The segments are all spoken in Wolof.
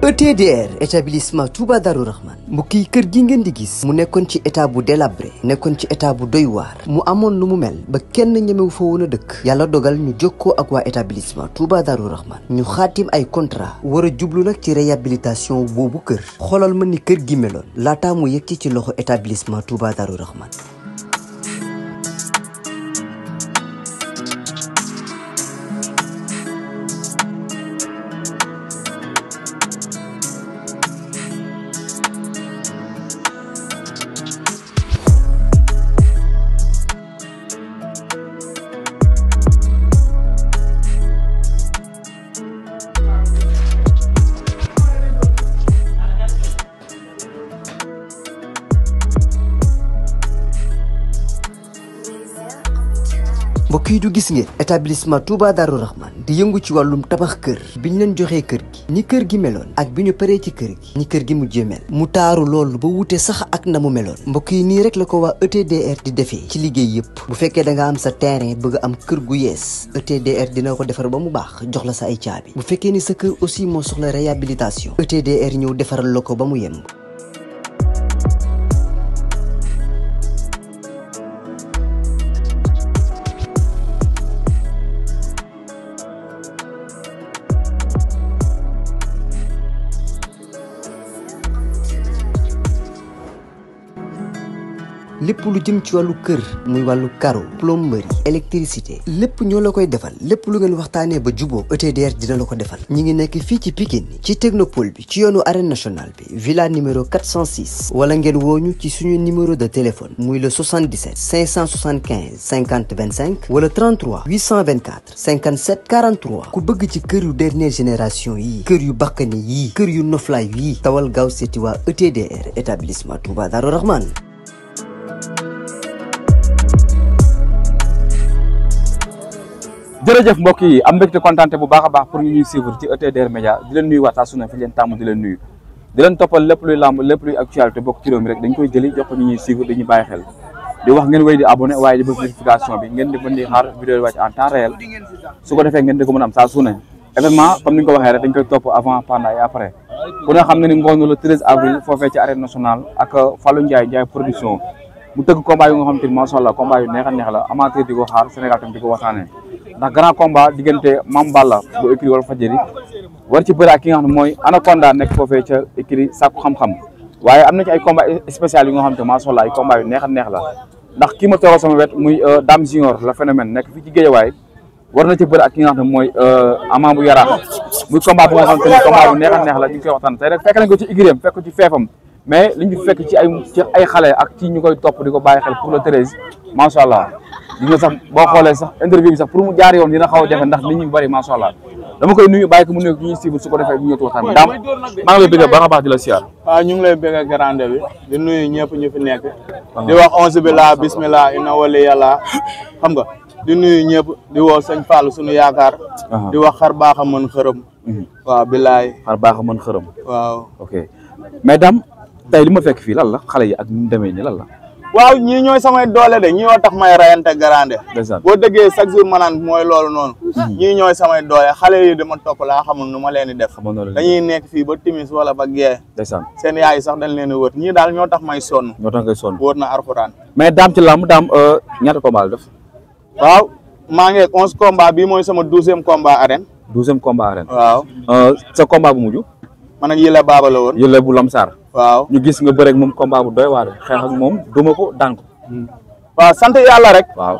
ETDR établissement Touba Darou Rahman mbokk yi kër gi ngeen di gis mu nekkoon ci état bu délabré nekkoon ci état bu doy waar mu amoon lu mu mel ba kenn ñemewu fa woon a dëkk yàlla dogal ñu jokkoo ak waa établissement Touba Darou Rahman ñu xaatim ay contrat war a jublu nag ci réhabilitation boobu kër xoolal ma ni kër gi meloon laataa mu yegg ci loxo établissement Touba Darou Rahman. mbokk yi du gis ngeen établissement Touba Darou Rahman di yëngu ci wàllum tabax kër biñ leen joxee kër gi ni kër gi meloon ak bi ñu paree ci kër gi ni kër gi mujjee mel mu taaru loolu ba wute sax ak na mu meloon mbokk yi nii rek la ko waa ETDR di defee ci liggéey yëpp bu fekkee da nga am sa terrain bëgg am kër gu yees ETDR dina ko defar ba mu baax jox la sa ay caabi bu fekkee ni sa kër aussi moo soxla réhabilitation ETDR ñëw defaral la ko ba mu yemb. lépp lu jëm ci wàllu kër muy wàllu carreau plomberie électricité lépp ñoo la koy defal lépp lu ngeen waxtaanee ba juboo ETDR dina la ko defal ñi ngi nekk fii ci Pikine ci technopole bi ci yoonu arène nationale bi villa numéro 406 wala ngeen wooñu ci suñu numéro de téléphone muy le 77 575 50 25 wala 33 824 57 43 ku bëgg ci kër yu dernière génération yi kër yu bakkani yi kër yu noflaay yi tawal gaaw seeti waa ETDR établissement Touba Darou Rahman. jërëjëf mbokk yi am mbégte kontaante bu baax a baax pour ñu ñuy suivre ci ETDR Média di leen nuyu waxtaan su ne fi leen tàmm di leen nuyu di leen toppal lépp luy làmb lépp luy actualité bokk ci réew mi rek dañ koy jëli jox ko ñu ñuy suivre dañuy bàyyi xel di wax ngeen wéy di abonné waaye di bëgg notification bi ngeen di mën di xaar vidéo yi wàcc en temps réel su ko defee ngeen di ko mën a am saa su ne événement comme ni ñu ko waxee rek dañ koy topp avant pendant et après ku ne xam ne ni ngoonu le 13 avril foofee ci arène nationale ak Fallou Ndiaye production mu tëgg combat yu nga xam te ni macha allah combat yu neex a neex la amateur di ko xaar Sénégal tam di ko waxtaanee ndax grand combat diggante Mame Balla bu écurie Walfadjri war ci bëri ak ki nga xam ne mooy Anaconda nekk foofee ca écurie Sakku Xam-Xam waaye am na ci ay combat spécial yu nga xam te macha allah ay combat yu neex a neex la ndax kii ma toogoo sama wet muy Dame Junior la phénomène nekk fii ci Guédiawaye war na ci bëri ak ki nga xam ne mooy Ama bu Yaraax muy combat bu nga xam te ni combat bu neex a neex la ñu ngi koy waxtaan tey rek fekk nañ ko ci écurie fekk ko ci feefam mais liñ fi fekk ci ay xale ak ci ñu koy topp di ko bàyyi xel pour le 13 macha allah di nga sax boo xoolee sax interview bi sax pour mu jaar yoon dina xaw a jafe ndax nit ñi bari macha allah dama koy nuyu bàyyi ko mu nuyu ñuy suivre su ko defee ñu ñëw waxtaan daam maa ngi lay bëgg baax a baax di la siyaar. waaw ñu ngi lay bëgg grande bi di nuyu ñëpp ñu fi nekk di wax onze billah bismillah inna wali yàlla xam nga di nuyu ñëpp di woo sëñ Fall suñu yaakaar di wax xar baax a mën xërëm waaw billaay xar baax a mën xërëm waaw ok mais daam tey li ma fekk fii lan la xale yi ak ñu demee ni lan la waaw ñii ñooy samay doole de ñii woo tax may rayante grande boo déggee chaque jour ma naan mooy loolu noonu ñii ñooy samay doole xale yi dama topp laa xamul nu ma leen di def dañuy nekk fii ba timis wala ba gee seen yaay sax dañ leen di wër ñii daal ñoo tax may sonn ñoo tax ngay sonn wóor na Alxuraan mais daam ci làmb daam ñaata combat la def waaw maa ngi 11 combat bii mooy sama 12e combat arène 12e combat arène waaw sa combat bu mujj man ak Yële Baaba la woon Yële bu Lamsar waaw ñu gis nga bëre ak moom combat bu doy waar xeex ak moom duma ko daan ko waaw sant yàlla rek waaw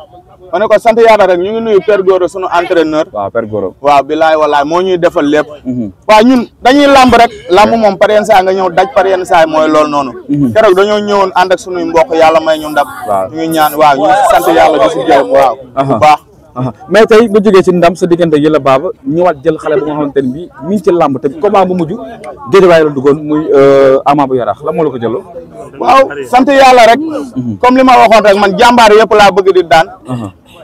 ma ne ko sant yàlla rek ñu ngi nuyu Père Goro sunu entraîneur waaw Père Goro waaw bilaay walaay moo ñuy defal lépp waaw ñun dañuy lamb rek lamb moom par yenn saa nga ñëw daj par yenn saa mooy loolu noonu keroog dañoo ñëwoon ànd ak sunuy mbokk yàlla may ñu ndam ñu ngi ñaan waaw ñu sant yàlla di si jërëm waaw bu baax mais tey ba jógee ci ndam sa diggante Yële Baaba ñëwaat jël xale bu nga xamante ne bii mi ngi ci làmb te combat bu mujj Guédiawaye la duggoon muy Ama bu Yaraax la moo la ko jëloo waaw sant yàlla rek comme li ma waxoon rek man jàmbaar yëpp laa bëgg di daan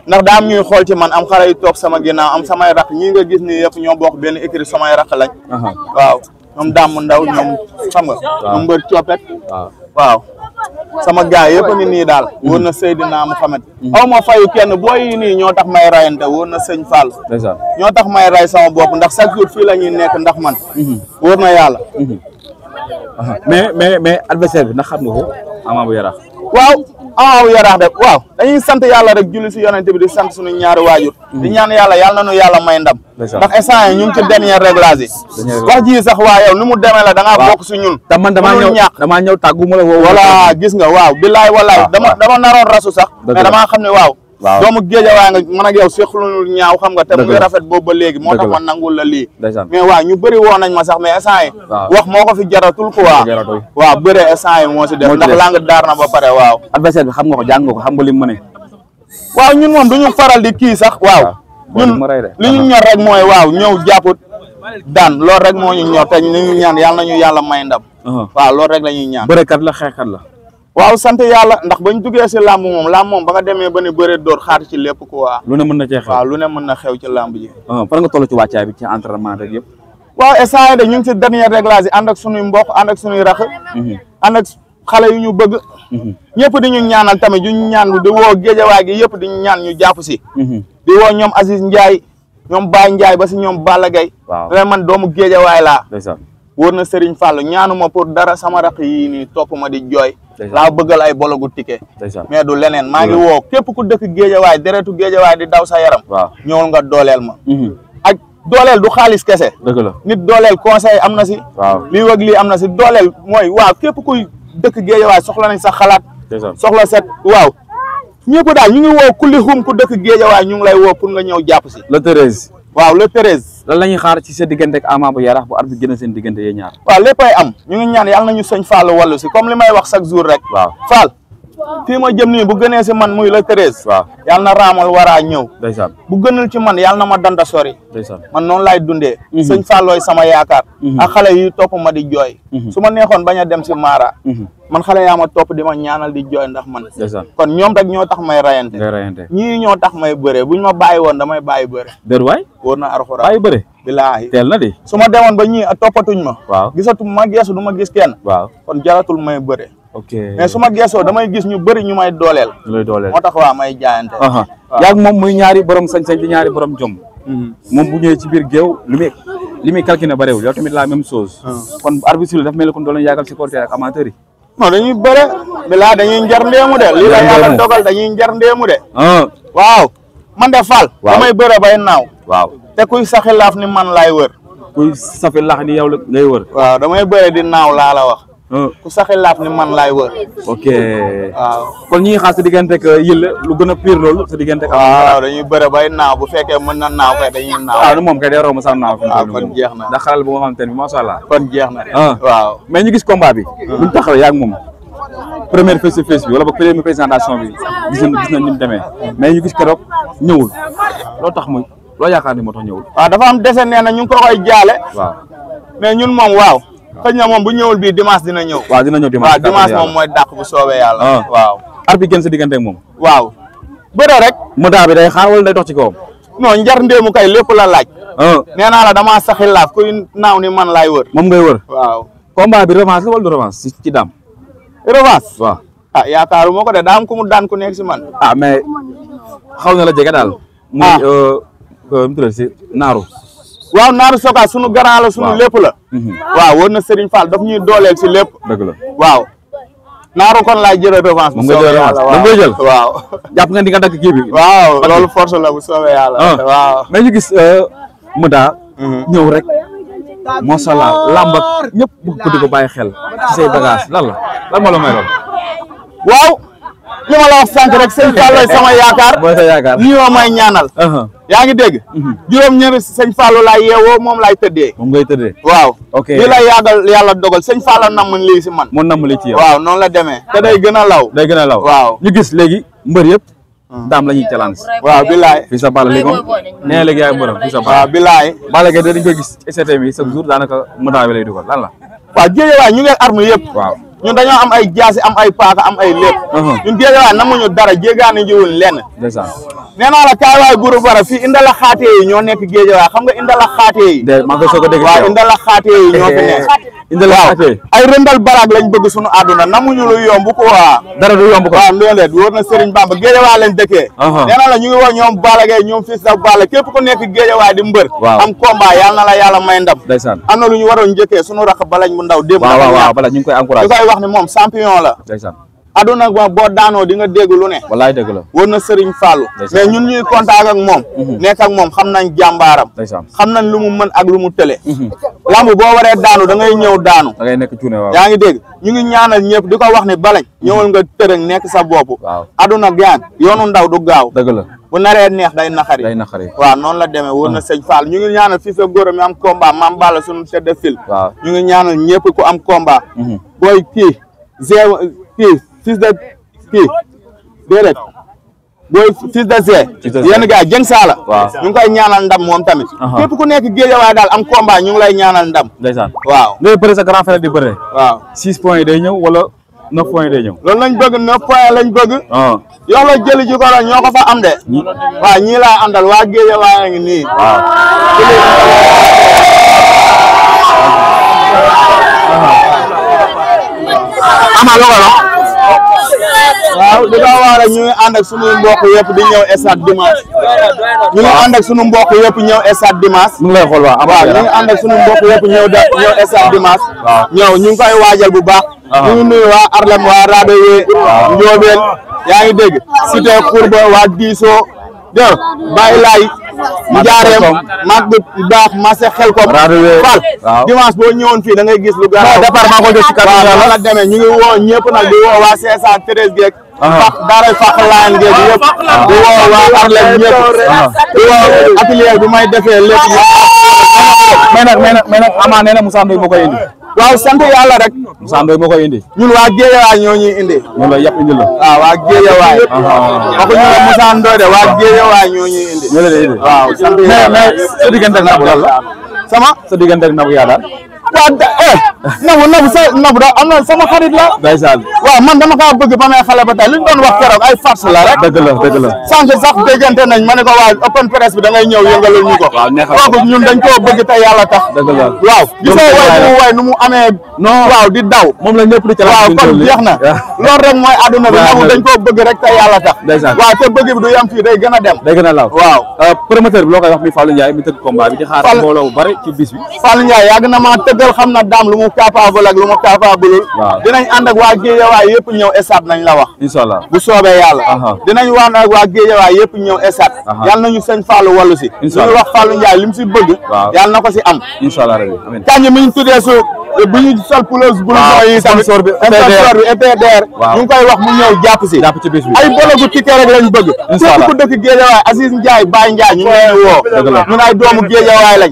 ndax daa am ñuy xool ci man am xale yu toog sama ginnaaw am samay rakk ñii nga gis ni yëpp ñoo bokk benn écurie samay rakk lañ waaw ñoom Dame Ndaw ñoom xam nga ñoom Mbër Coppet waaw sama gaay yëpp a ngi nii daal wóor na Seydina Muhammad aw ma fayu kenn booy yi nii ñoo tax may rayante wóor na sëñ Fall ñoo tax may ray sama bopp ndax chaque jour fii la ñuy nekk ndax man wóor na yàlla mais adversaire bi ndax xam nga ko Ama bu Yaraax waaw Ama bu Yaraax de waaw dañuy sant yàlla rek julli si yonente bi di sant suñu ñaari waajur di ñaan yàlla yàlla nañu yàlla may ndam ndax instant yi ñu ngi ci dernier réglage yi wax ji sax waa yow ni mu demee la da ngaa bokk si ñun te man damaa ñëw tàggu ma la woo voilà gis nga waaw billaay wallaay dama naroon rasu sax mais damaa xam ne waaw doomu géejawaay nga man ak yow seqalul ñaaw xam nga te mu ngi rafet boobu ba léegi moo tax ma nangul la lii mais waaw ñu bëri woon nañ ma sax mais instant yi wax moo ko fi jaratul quoi waaw bëre instant yi moo si def ndax lang daar na ba pare waaw adversaire bi xam nga ko jàng nga ko xam nga li mu mëne waaw ñun moom duñu faral di kii sax waaw ñun li ñu ñor rek mooy waaw ñëw jàpput daan loolu rek moo ñu ñor te ñu ñaan yàlla nañu yàlla may ndam waaw loolu rek la ñuy ñaan bërekat la xeexkat la waaw sant yàlla ndax bañ duggee si làmb moom ba nga demee ba ne bëre door xaar ci lépp quoi lu ne mën na cee xew waaw lu ne mën na xew ci làmb ji fan nga toll ci wàccaay bi ci entraînement rek yëpp waaw instant yi de ñu ngi si dernier réglage yi ànd ak suñuy mbokk ànd ak suñuy rax ànd ak xale yu ñu bëgg ñëpp di ñu ñaanal tamit ñu ñaan di woo géejawaay gi yëpp di ñu ñaan ñu jàpp si di woo ñoom Aziz Ndiaye ñoom Baye Ndiaye ba si ñoom Balla Gaye ren man doomu géejawaay laa wóor na Serigne Fall ñaanuma pour dara sama rakk yii nii topp ma di jooy laa bëggal ay bologu ticket mais du leneen maa ngi woo képp ku dëkk géejawaay deretu géejawaay di daw sa yaram ñëwal nga dooleel ma ak dooleel du xaalis kese dëgg la nit dooleel conseil am na si lii wag lii am na si dooleel mooy waaw képp kuy dëkk géejawaay soxla nañ sax xalaat soxla set waaw ñëpp daal ñu ngi woo kulli xum ku dëkk géejawaay ñu ngi lay woo pour nga ñëw jàpp si le 13 waaw le 13 lan la ñuy xaar ci sa diggante ak Ama bu Yaraax bu arbitre gën a seen diggante yee ñaar waaw léppay am ñu ngi ñaan yàlla nañu sëñ Fall wallu si comme li may wax chaque jour rek waaw Fall fii ma jëm nii bu gënee si man muy le 13 waaw yàlla na raamal waraa ñëw ndeysaan bu gënal ci man yàlla na ma danda sori ndeysaan man noonu laay dundee sëñ Fallooy sama yaakaar ak xale yi topp ma di jooy su ma neexoon bañ a dem si Mara man xale yaa ma topp di ma ñaanal di jooy ndax man kon ñoom rek ñoo tax may rayante ñii ñoo tax may bëre buñ ma bàyyi woon damay bàyyi bëre dér waay wóor na Alxuraan bàyyi bëre bilaahi teel na di su ma demoon ba ñii toppatuñ ma waaw gisatu ma geesu du ma gis kenn waaw kon jaratul may bëre ok mais su ma geesoo damay gis ñu bëri ñu may dooleel moo tax waa may jaayante yaag moom muy ñaari borom sañ-sañ di ñaari borom jom moom bu ñëwee ci biir géew li muy calculé ba réewul yow tamit la même chose kon arbitre daf mel ni kon doon lañu yàggal supporter ak amateur yi non dañuy bëre bilaa dañuy njar ndeemu de lii la yàlla dogal dañuy njar ndeemu de waaw man de Fall damay bëre bay naaw waaw te kuy saxi laaf ni man laay wër kuy safi lax ni yow la ngay wër waaw damay bëre di naaw laa la wax ku saxi laaf ni man laay wër ok waaw kon ñi ngi xaar sa diggante ak Yëlla lu gën a pire loolu sa diggante ak waaw dañuy bëre bay naaw bu fekkee mën na naaw kay dañuy naaw waaw moom kay day romb sax naaw waaw kon jeex na ndax xalal bu nga xamante ne bi masha Allah kon jeex na waaw mais ñu gis combat bi buñ taxawee yaag moom première face to face bi wala ba première présentation bi gis nañ ni mu demee mais ñu gis keroog ñëwul loo tax muy loo yaakaar ni moo tax ñëwul waaw dafa am dese nee na ñu ngi ko koy jaale waaw mais ñun moom waaw xëy na moom bu ñëwul bii dimanche dina ñëw waaw dina ñëw dimanche waaw dimanche moom mooy dàq bu soobee yàlla waaw arbitre gën sa diggante ak moom waaw bëre rek mëndaa bi day xaar wala day dox ci kawam non njar ndéemu kay lépp la laaj nee naa la damaa saxi laaf kuy naaw ni man laay wër moom ngay wër waaw combat bi revanche la wala du revanche ci daam revanche waaw ah yaakaaru moo ko de daa am ku mu daan ku nekk si man ah mais xaw na la jege daal muy mu tuddati si naaru waaw naaru soka sunu grand la sunu lépp la waaw wër na Serigne Fall daf ñuy dooleel si lépp dëgg la waaw naaru kon laay jël revanche moom nga jël revanche da nga koy jël waaw jàpp nga di nga dagg kii bi waaw loolu force la bu soobee yàlla waaw mais ñu gis Mëda ñëw rek macha allah làmb ak ñëpp bëgg ko di ko bàyyi xel ci say bagage lan moo la may lool waaw li ma la wax sànq rek sëñ Fallou sama yaakaar mooy sa yaakaar ñi ma may ñaanal yaa ngi dégg juróom ñaari sëñ Fallou laay yeewoo moom laay tëddee moom ngay tëddee waaw ok li la yàlla dogal sëñ Fallou namm lii si man moo namm li ci yow waaw noonu la demee te day gën a law waaw ñu gis léegi mbër yëpp daam la ñuy challenge waaw bilaay fii sa Balla léegi moom nee na léegi yaay mbërëm fii sa Balla waaw bilaay Balla Gaye dañ koy gis STM yi chaque jour daanaka Mëda bi lay dugal lan la waaw jéye waay ñu ngi arme yëpp waaw ñun dañoo am ay jaasi am ay paaka am ay lépp ñun géejawaay namuñu dara jéegaani jiwul lenn nee naa la kaay waay buru bara fii indala xaatee yi ñoo nekk géejawaay xam nga indala xaatee yi waaw indala xaatee yi ñoo fi nekk indala xaatee ay rëndal baraag lañ bëgg suñu àdduna namuñu lu yomb ko waa dara du yomb ko waaw loolee wóor na Serigne Bamba géejawaay lañ dëkkee nee naa la ñu ngi woo ñoom Balla Gaye ñoom Fils de Balla képp ku nekk géejawaay di mbër am combat yàlla na la yàlla may ndam am na lu ñu waroon njëkkee suñu rakk balañ bu ndaw démb bala ñu ngi koy encouragé di koy wax ne moom champion la aduna boo daanoo di nga dégg lu ne wallaay dëgg la wóor na Serigne Fallou mais ñun ñuy contact ak moom nekk ak moom xam nañ jàmbaaram xam nañ lu mu mën ak lu mu tële lamb boo waree daanu da ngay ñëw daanu da ngay nekk cuune waaw yaa ngi dégg ñu ngi ñaanal ñëpp di ko wax ne balañ ñëwal nga tërëng nekk sa bopp aduna gaan yoonu ndaw du gaaw dëgg la bu naree neex day naxari waaw noonu la demee wóor na sëñ Fall ñu ngi ñaanal fii sa góor mi am combat Mame Balla suñu tête de file ñu ngi ñaanal ñëpp ku am combat booy kii fils de kii déedéet booy fils de Zé yenn gars jëng saala ñu ngi koy ñaanal ndam moom tamit képp ku nekk géejawaay daal am combat ñu ngi lay ñaanal ndam ndeysaan waaw ngay bëre sa grand frère di bëre waaw 6 points yi day ñëw wala 9 points yi day ñëw loolu lañ bëgg 9 points lañ bëgg yox la jëli ji ko la ñoo ko fa am de waaw ñii laa àndal waa géejawaay a ngi nii ama lo ko waaw di ko waara ñu ngi ànd ak sunu mbokk yëpp di ñëw stade dimanche ñu ngi ànd ak sunu mbokk yëpp ñëw stade dimanche mu ngi lay xool waaw ñu ngi ànd ak sunu mbokk yëpp ñëw stade dimanche ñëw ñu ngi koy waajal bu baax ñu ngi nuyu waa Arlem waa Radoye Ndiobène yaa ngi dégg Cité Khourba waa Diso dégg Baye Laye Njaareem mag bu baax marché Xelkom Fall dimanche boo ñëwoon fii da ngay gis lu garaaw département ko jël ci kàddu yàlla la demee ñu ngi woo ñëpp nag di woo waa 513 geeg fax daaray fax laan geeg yëpp di woo waa Arlem ñëpp di woo atelier bi may defee lépp mais nag Ama nee na Moussa Ndoye moo koy indi waaw sant yàlla rek Moussa Ndoye moo koy indi ñun waa Géejawaay ñoo ñuy indi ñun la yàpp indi la waaw waa Géejawaay waxu ñu la Moussa Ndoye de waa Géejawaay ñoo ñuy indi ñoo leen indi waaw sant yàlla mais sa diggante ak Nabou lan la sa diggante ak Nabou yaa daal Nabou da am na sama xarit la ndeysaan waaw man dama kaa bëgg ba may xale ba tey li ñu doon wax keroog ay farce la rek dëgg la sànq sax déggante nañ ma ne ko waa open press bi da ngay ñëw yëngalul ñu ko kooku ñun dañ koo bëgg te yàlla tax dëgg la waaw gisoo way bu way nu mu amee waaw di daw moom la ñëpp di ca waaw kon jeex na loolu rek mooy àdduna bi Nabou dañ koo bëgg rek te yàlla tax waaw te bëgg bi du yem fii day gën a dem day gën a law waaw promoteur bi loo koy wax mi Fallou Ndiaye mi tëgg combat bi di xaar mbooloo bu bari ci bis bi Fallou Ndiaye yàgg na maa tëggal xam na daam lu mu capable ak lu mu capable dinañ ànd ak waa Géejawaay yëpp ñëw stade nañ la wax inshallah bu soobee yàlla dinañ waan ak waa Géejawaay yëpp ñëw stade yàlla nañu sëñ Fallou wallu si ñu wax Fallou Ndiaye li mu si bëgg yàlla na ko si am inshallah rabbi amiin kañ mi ñu tuddee su bu ñu sol blouson yi tamit sponsor bi ETDR ñu ngi koy wax mu ñëw jàpp ci bis bi ay bologu ticket rek lañ bëgg képp ku dëkk Géejawaay Aziz Ndiaye Baye Ndiaye ñu ngi leen woo ñun ay doomu Géejawaay lañ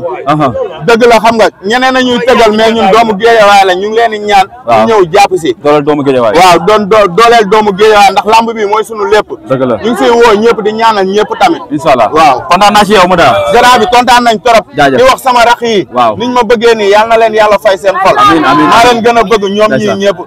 dëgg la xam nga ñeneen nañuy tëgal mais ñun doomu Géejawaay lañ ñu ngi leen di ñaan ñu ñëw jàpp si dooleel doomu Géejawaay waaw dooleel doomu Géejawaay ndax lamb bi mooy sunu lépp dëgg la ñu ngi siy woo ñëpp di ñaanal ñëpp tamit inshallah waaw kontaan naa ci yow mu daal grand bi kontaan nañ trop di wax sama rax yi niñ ma bëggee nii yàlla na leen yàlla fay seen xol amiin maa leen gën a bëgg ñoom ñii ñëpp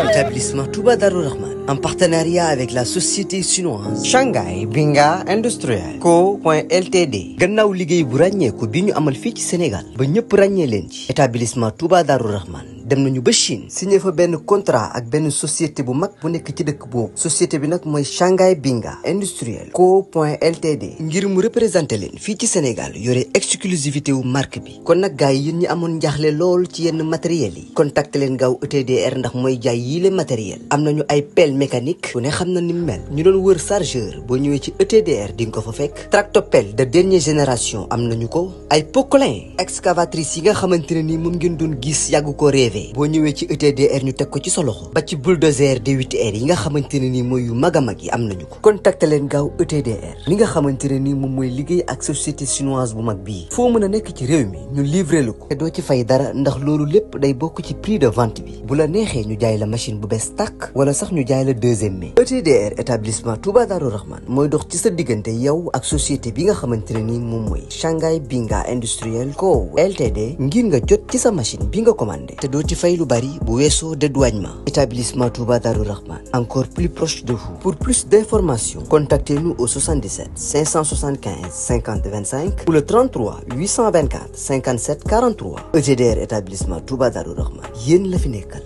Établissement Touba Darou Rahman en partenariat avec la société chinoise Shanghai Binga Industriel Co.Ltd gannaaw liggéey bu ràññeeku bi ñu amal fii ci Sénégal ba ñëpp ràññee leen ci établissement Touba Darou Rahman dem nañu ba Chine signé fa benn contrat ak benn société bu mag bu nekk ci dëkk boobu société bi nag mooy Shanghai Binga Industriel Co.Ltd ngir mu représenté leen fii ci Sénégal yore exclusivité wu marque bi kon nag gars yi yéen ñi amoon njaaxle lool ci yenn matériels yi contacté leen gaaw ETDR ndax mooy jaay yii le matériel am nañu ay pelle mécanique ku ne xam na ni mu mel ñu doon wër chargeur boo ñëwee ci ETDR di nga ko fa fekk tractopelle de dernière génération am nañu ko ay poquelin excavatrice yi nga xamante ne ni moom ngeen doon gis yàgg ko rêvé defee boo ñëwee ci ETDR ñu teg ko ci sa loxo ba ci bulldozer D8R yi nga xamante ne nii mooy yu mag a mag yi am nañu ko contacté leen gaaw ETDR li nga xamante ne nii moom mooy liggéey ak société chinoise bu mag bii foo mën a nekk ci réew mi ñu livré lu ko te doo ci fay dara ndax loolu lépp day bokk ci prix de vente bi bu la neexee ñu jaay la machine bu bees tàkk wala sax ñu jaay la deuxième mai ETDR établissement Touba Darou Rahman mooy dox ci sa diggante yow ak société bi nga xamante ne nii moom mooy Shanghai Binga Industriel Co Ltd ngir nga jot ci sa machine bi nga commandé te doo ci fay lu bari bu weesoo dédouanement établissement Touba Darou Rahman encore plus proche de vous pour plus d'informations contactez-nous au 77 575 50 25 ou le 33 824 57 43 ETDR établissement Touba Darou Rahman yéen la fi nekkal.